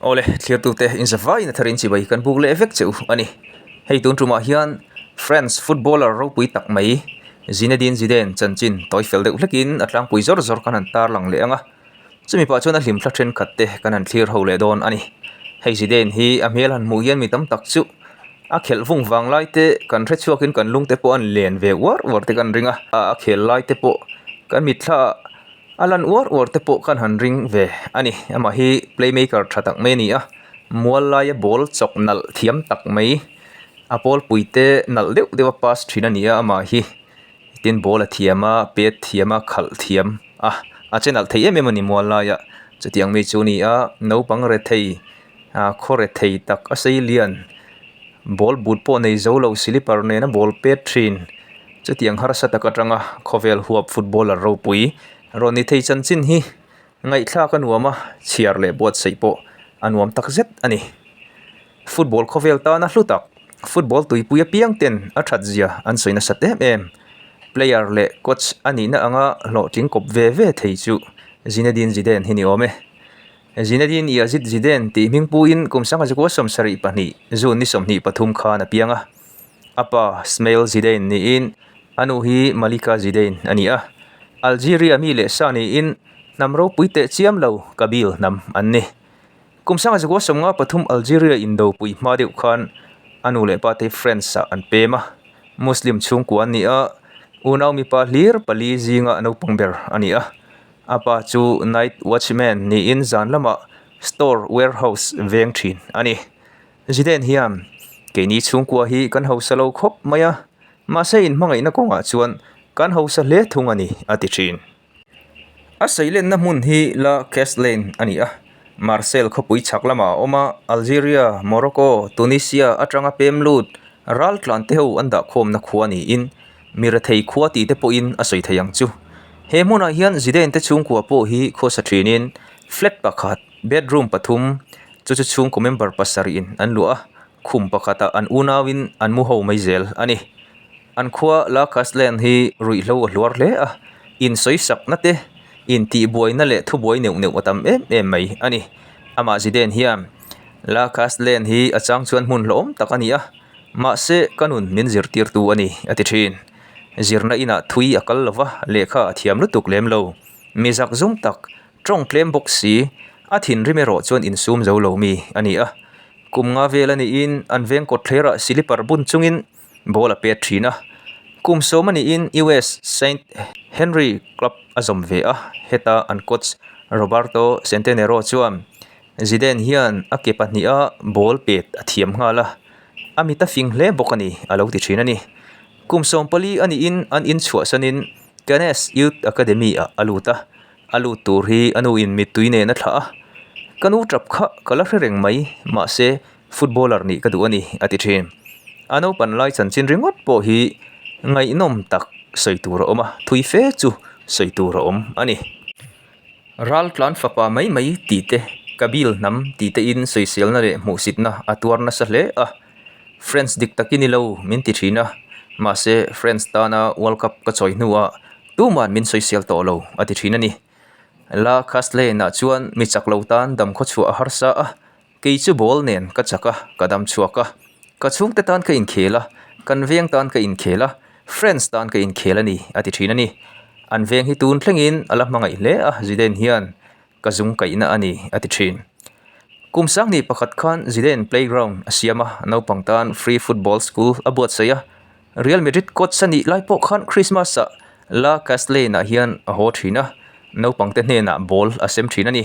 Awle, thlirtute inzavaiin a tharin chibai kan buk leh vek che u a ni. Hei tun tumah hian France footballer ropui tak mai Zinedine Zidane chanchin tawi fel deuh hlekin a tlangpui zawr zawr kan han tarlang leh ang a. Chumi pah chuan a hlimthla thenkhat te kan han thlir ho leh dawn a ni. Hei Zidane hi a hmel han hmuh hian mi tam tak chu a khelh vung vang lai te kan hre chhuakin kan lung te pawh an len ve uar uar te kan ring a, a khel lai te pawh kan mitthla A lan uar uar te pawh khan han ring ve a ni. Amah hi playmaker tha tak mai a ni a, mual laia ball chawk nalh thiam tak mai, a pawlpui te nalh deuh deuh a pass thin a ni a amah hi. Tin ball a thiam a, pet thiam a, khalh thiam a, a che nalh thei em em a ni mual laia. Chutiang mi chu a ni a, naupang rethei ah khaw rethei tak a sei lian. Ball but pawh nei zo lo slipper nena ball pet thin. Chutiang harsa tak atanga khawvel huap footballer ropui rawn ni thei chanchin hi ngaihthlak a nuam a, chhiar leh buatsaih pawh a nuam tak zet a ni. Football khawvel tana hlu tak, football tuipui apiang ten a that zia an sawi nasat em em. Player leh coach a nihna anga hlawhtling kawp ve ve thei chu Zinedine Zidane hi ni awm e. Zinedine Yazid Zidane tih hming puin kum sangha zakua 72 June ni 23 khan a piang a. A pa Smail Zidane niin a nu hi Malika Zidane a ni a. Algeria mi leh sa niin hnam ropui teh chiam lo Kabyle hnam an ni. Kum sangha zakua 53 Algeria indopui hma deuh khan a nu leh pa te France ah an pem a. Muslim chhungkua an ni a, unau mipa hlir pali zinga naupang ber a ni a. A pa chu night watchman niin zan lamah store warehouse veng thin a ni. Zidane hian keini chhungkua hi kan hausa lo khawp mai a, mahse inhmangaihna kawngah chuan kan hausa hle thung a ni a ti thin. A seilenna hmun hi La Castellane a ni a, Marseille khawpui chhak lamah a awm a, Algeria, Morocco, Tunisia atanga pem lut raltlan te ho an dahkhawmna khua niin Mi rethei khua tih te pawhin a sawi thei ang chu. He hmunah hian Zidane te chhungkua pawh hi khawsa thinin flat pakhat, bedroom pathum, chu chu chhungkaw member pasarih in an luah a, khum pakhatah an unauin an mu ho mai zel a ni. An khua La Castellane hi ruihhlo a hluar hle a, insawisakna te, intihbuaina leh thubuai neuh neuh a tam em em mai a ni. Amah Zidane hian La Castellane hi a chang chuan hmun hlawhawm tak a ni a. Mahse, ka nun min zirtirtu a ni, a ti thin. Zirna inah thui a kal lo va, lehkha a thiam lutuk lem lo. Mi zak zum tak, tawng tlem bawk si, a thinrim erawh chuan insum zo lo mi a ni a. Kum nga vel a niin an veng kawtthlerah silipar bun chungin ball a pet thin a. Kum sawm a niin US Saint Henry Club a zawm ve a, heta an coach Roberto Centenero chuan Zidane hian a ke pahniha ball pet a thiam nghal a, a mit a fing hle bawk a ni a lo ti thin a ni. Kum 14 a niin an inchhuahsanin Cannes Youth Academy ah a lut a, a lut tur hi a nuin mittui nen a thlah a, Ka nu tap kha ka la hre reng mai, mahse footballer nih ka duh a ni a ti thin. A naupan lai chanchin ringawt pawh hi ngaihnawm tak sawi tur a awm a, thui fe chu sawi tur a awm a ni. Raltlan fapa mai mai tih te, Kabil hnam tih te in sawiselna leh hmuhsitna a tuar nasa hle a. France dik tak i ni lo min ti thin a, mahse France tana World Cup ka chawi hnuah tuman min sawisel tawh lo a ti thin a ni. La Castellane ah chuan mi chak lo tan dam khawchhuah a harsa a, Kei chu ball nen ka chak a, ka dam chhuak a. Ka chhungte tan ka inkhel a, kan veng tan ka inkhel a, friends tan ka inkhel a ni, a ti thin a ni. An veng hi tun thlengin a la hmangaih hle a, Zidane hian ka zung kaihna a ni, a ti thin. Kum sanghnih pakhat khan Zidane playground a siam a, naupang tan free football school a buatsaih a. Real Madrid coach a nih lai pawh khan Christmas-ah La Castellane-ah hian a haw thin a, naupangte hnenah ball a sem thin a ni.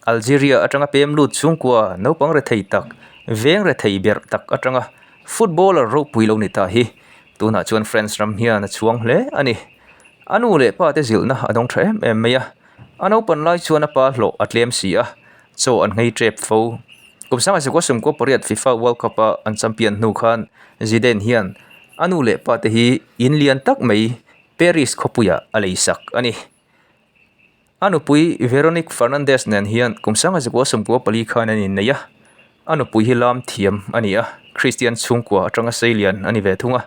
Algeria atanga pem lut chhungkua naupang rethei tak, veng rethei berh tak atanga footballer ropui lo ni ta hi tunah chuan France ram hian a chhuang hle a ni. A nu leh pa te zilhna a dawng tha em em mai a, a naupan lai chuan a pa hlawh a tlem si a, chaw an nghei tep fo. Kum sanga zakua sawmkua pariat FIFA World Cup a an champion hnu khan Zidane hian a nu leh pa te hi in lian tak mai Paris khawpuiah a leisak a ni. A nupui Veronique Fernandez nen hian kum 1994 khan an innei a, a nupui hi lam thiam a ni a, Christian chhungkua atanga seilian a ni ve thung a.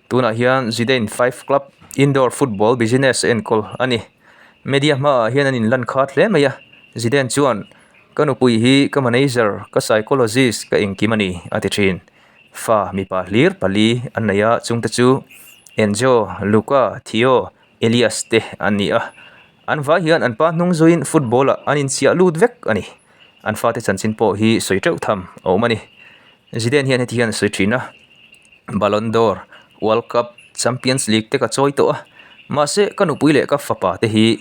Tunah hian Zidane Five Club indoor football business a enkawl a ni. Media hmaah hian an inlan khat hle mai a, Zidane chuan. Ka nupui hi ka manager, ka psychologist, ka engkim a ni, a ti thin. Fa mipa hlir pali an nei a, chungte chu Enzo, Luca, Theo, Elias te an ni a. An vai hian an pa hnung zuiin football-ah an inchiah lut vek a ni. An fate chanchin pawh hi sawi teuh tham a awm a ni. Zidane hian heti hian a sawi thin a, Ballon d'Or, World Cup, Champions League te ka chawi tawh a, mahse ka nupui leh ka fapa te hi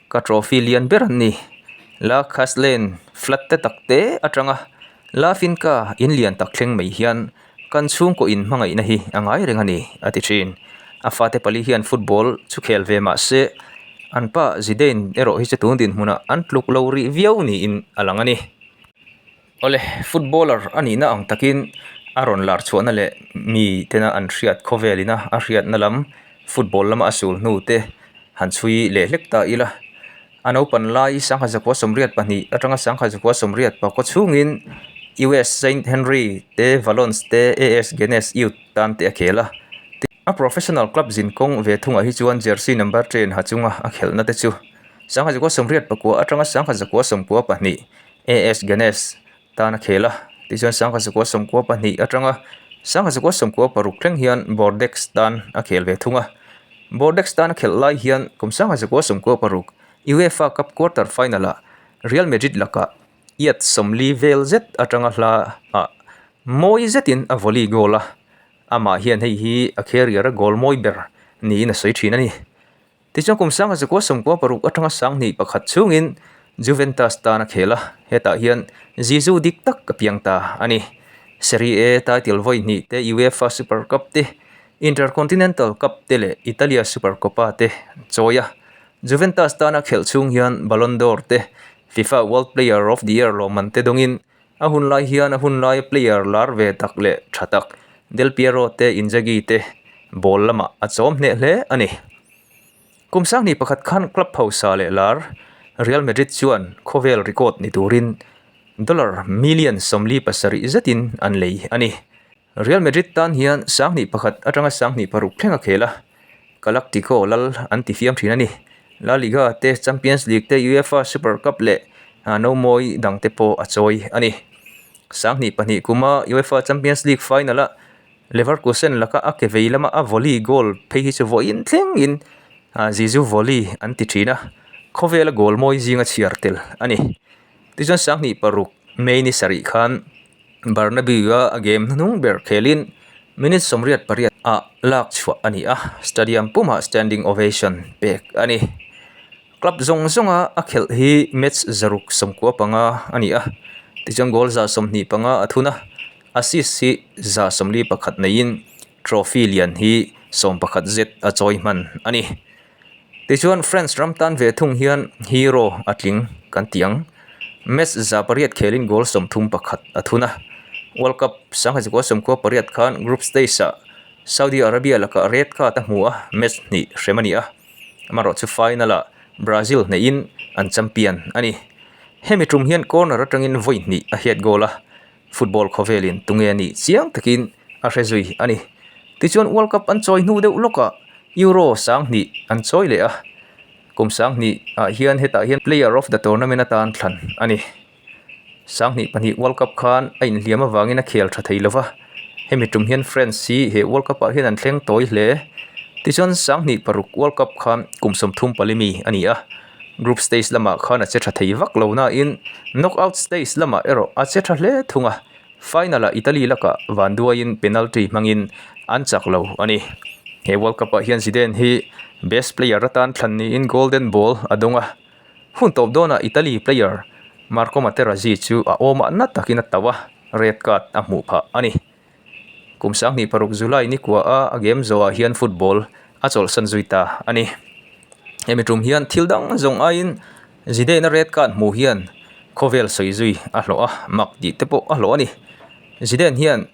Ka trophy lian ber an ni. La Caslane flat te tak te atanga La Finca in lian tak thleng mai hian kan chhungkaw in hmangaihna hi a ngai reng a ni, a ti thin. A fate pali hian football chu khel ve mah se an pa Zidane erawh hi chu tun dinhmunah an tluk lo rih viau niin a lang a ni. Awle, footballer a nihna ang takin a rawn lar chhuahna leh mi tena an hriat khawvel ina a hriatna lam football lama a sul hnu te han chhui leh hlek ta ila. A naupan lai sangha zakua 82 atanga sangha zakua 84 chhungin US Saint Henry te Valons te AS Genes Youth tan te a khel a. A professional club zin kawng ve thungah hi chuan jersey number 10 ha chunga a khelhna te chu sangha zakua 84 atanga sangha zakua 92 AS Ganesh tan a khel a, tichuan 1992 atanga 1996 thleng hian Bordeaux tan a khel ve thung a. Bordeaux tan a khelh lai hian kum 1996 UEFA Cup quarter final-ah Real Madrid lakah yard 40 vel zet atanga hla ah mawi zetin a volley goal a, amah hian hei hi a career a goal mawi ber niin a sawi thin a ni. Tichuan kum 1996 atanga 2001 chhungin Juventus tan a khel a, hetah hian Zizou dik tak a piang ta a ni. Serie A title vawi hnih te, UEFA Super Cup te, Intercontinental Cup te leh Italia Supercoppa te chawi a. Juventus tana khelh chhung hian Ballon d'Or te, FIFA World Player of the Year lawmman te dawngin a hun lai hian a hun laia player lar ve tak leh tha tak Del Piero te Inzaghi te ball lamah a chawm hneh hle a ni. Kum sanghnih pakhat khan club hausa leh lar Real Madrid chuan khawvel record ni turin dollar million 47 zetin an lei a ni. Real Madrid tan hian 21 atanga 26 thleng a khel a, Galactico lal an ti fiam thin a ni. La Liga te, Champions League te, UEFA Super Cup leh nomawi dangte pawh a chawi a ni. 22 kuma UEFA Champions League final-a Leverkusen laka a ke vei lama a volley goal phei hi chu vawiin thlengin Zizou volley an ti thin a, khawvela goal mawi zinga chhiar tel a ni. Tichuan 26 May ni sarih khan Bernabeu-a a game hnuhnung ber khelin minute 88 ah lak chhuah a ni a, stadium pumah standing ovation pek a ni. Club zawng zawnga a khelh hi match 695 a ni a, tichuan goal 125 a thun a, assist hi 141 neiin trophy lian hi 11 zet a chawi hman a ni. Tichuan France ram tan ve thung hian hero a tling kan ti ang. Match 8 khelin goal 31 a thun a. World Cup 1998 khan group stage-ah Saudi Arabia lakah red card a hmu a, match hnih hrem a ni a. Amaherawhchu final-ah Brazil hneihin an champion a ni. Hemi tum hian corner atangin vawi hnih a head goal a. Football khawvelin tunge a nih chiang takin a hre zui a ni. Tichuan World Cup an chawi hnu deuh lawkah Euro 2000 an chawi leh a, kum 2000 ah hian hetah hian Player of the Tournament atan thlan a ni. 2002 World Cup khan a inhliam avangin a khel tha thei lova, hemi tum hian France hi he World Cup ah hian an thleng tawi hle. Tichuan 2006 World Cup khan kum 34 mi a ni a. Group stage lamah khan a che tha thei vak lo nain knockout stage lamah erawh a che tha hle thung a, final-ah Italy lakah vanduaiin penalty hmangin an chak lo a ni. He World Cup-ah hian Zidane hi best player atan thlan niin golden ball a dawng a, hun tawp dawnah Italy player Marco Materazzi chu a awmah na takin a tauh a, red card a hmuh phah a ni. Kum 26 July ni kua a a game zawhah hian football a chawlhsan zui ta a ni. Hemi tum hian thil dang zawng aiin Zidane-a red card hmuh hian khawvel sawi zui a hlawh a, mak tih te pawh a hlawh a ni. Zidane hian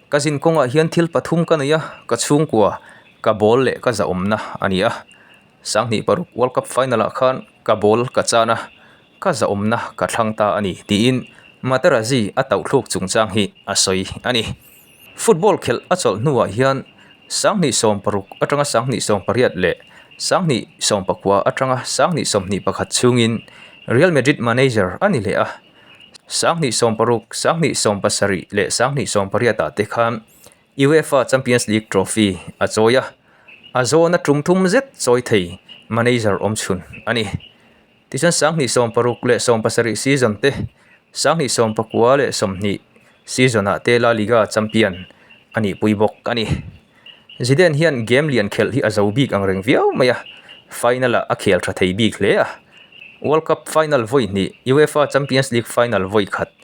ka zin kawngah hian thil pathum ka nei a, ka chhungkua, ka ball leh ka zahawmna a ni a. 26 World Cup final-ah khan ka ball ka chan a, Ka zahawmna ka thlang ta a ni, tiin Materazzi a tauhthluk chungchang hi a sawi a ni. Football khelh a chawlh hnuah hian 2016 atanga 2018 leh 2019 atanga 2021 chhungin Real Madrid manager a ni leh a. 2016, 2017 leh 2018 ah te khan UEFA Champions League trophy a chawi a, a zawna tum thum zet chawi thei manager awmchhun a ni. Tichuan 2016 leh 17 season te, 2019 leh 20 season ah te La Liga champion a nihpui bawk a ni. Zidane hian game lian khelh hi a zo bik ang reng viau mai a, final ah a khel tha thei bik hle a. World Cup final vawi hnih, UEFA Champions League final vawi khat,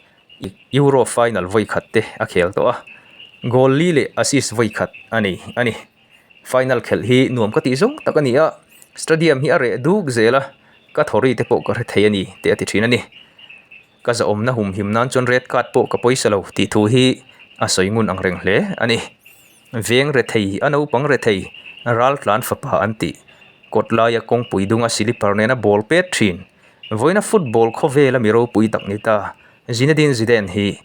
Euro final vawi khat te a khel tawh a, goal li leh assist vawi khat a nei a ni. Final khelh hi nuam ka tih zawng tak a ni a, stadium hi a reh duk zel a, ka thawri te pawh ka hre thei a ni tih a ti thin a ni. Ka zahawmna humhim nan chuan red card pawh ka pawisa lo tih thu hi a sawi ngun ang reng hle a ni. Veng rethei, a naupang rethei, raltlan fapa an tih. Kawt laia kawngpui dunga silipar nena ball pet thin. Vawiina football khawvela mi ropui tak ni ta Zinedine Zidane hi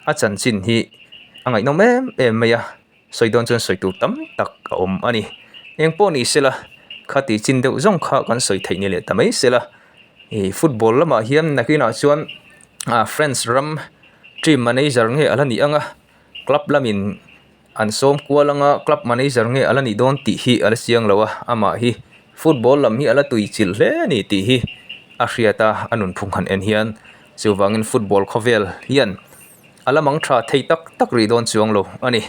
a chanchin hi a ngaihnawm em em mai a, sawi dawn chuan sawi tur tam tak a awm a ni. Eng pawh ni sela, khati chin deuh zawng kha kan sawi theih ni leh ta mai sela. Ih football lamah hian nakinah chuan ah France ram team manager nge a la nih ang a club lamin an sawm kual anga club manager nge a la nih dawn tih hi a la chiang lo a amah hi football lam hi a la tui chilh hle a ni tih hi a hriat a a nunphung han en hian chuvangin football khawvel hian a la mang tha thei tak tak rih dawn chuang lo a ni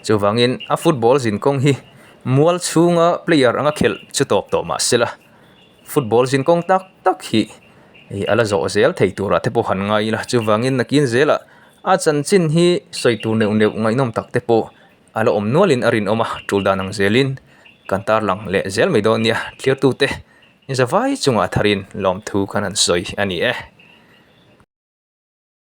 chuvangin a football zinkawng hi mual chhunga player anga khelh chu tawp tawh mah se la. Football zin kawng tak tak hi ih a la zawh zel thei turah te pawh han ngai ila chuvangin nakin zelah a chanchin hi sawi tur neuh neuh ngaihnawm tak te pawh a la awm nualin a rinawm a tul dan ang zelin kan tarlang leh zel mai dawn nia thlir tute zavai chungah tharin lawmthu khan an sawi a ni e.